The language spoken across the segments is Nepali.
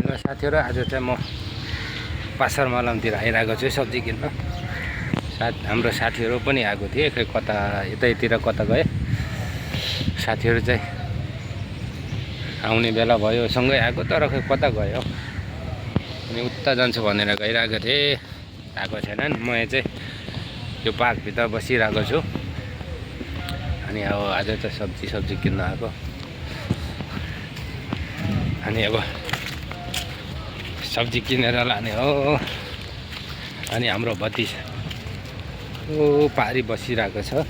हेलो साथीहरु, आज चाहिँ म पासर मलमतिर आइरहेको छु सब्जी किन्न। हाम्रो साथीहरु पनि आएको थिए, खै कता यतैतिर कता गए। साथीहरु चाहिँ आउने बेला भयो, सँगै आएको तर खै कता गयो। अनि उता जान्छु भनेर गइरहेको थिए, आएको छैनन्। म चाहिँ यो पार्क भित्र बसिरहेको छु। अनि अब आज चाहिँ सब्जी किन्न आएको। अनि अब सब्जी किनेर लाने हो। अनि हाम्रो भतिज पारी बसिरहेको छ।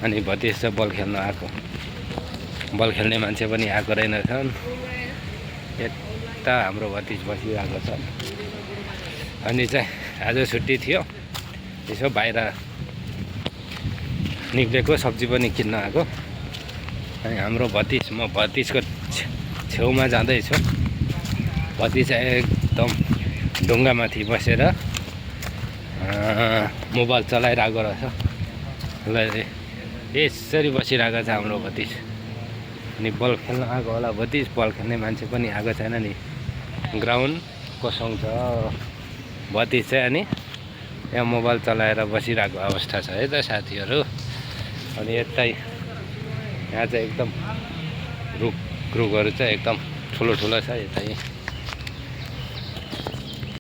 अनि भतिज चाहिँ बल खेल्न आएको। बल खेल्ने मान्छे पनि आएको रहेनछन्। यता हाम्रो भतिज बसिरहेको छ। अनि चाहिँ आज छुट्टी थियो, यसो बाहिर निक्लेको, सब्जी पनि किन्न आएको। अनि हाम्रो भतिज, म भतिजको छेउमा जाँदैछु। भतिज एकदम ढुङ्गामाथि बसेर मोबाइल चलाइरहेको रहेछ। यसरी बसिरहेको छ हाम्रो भतिज। अनि बल खेल्न आएको होला भतिज। बल खेल्ने मान्छे पनि आएको छैन नि। ग्राउन्ड कोसँग छ भतिज चाहिँ। अनि यहाँ मोबाइल चलाएर बसिरहेको अवस्था छ है त साथीहरू। अनि यतै यहाँ चाहिँ एकदम रुखहरू चाहिँ एकदम ठुलो छ यतै।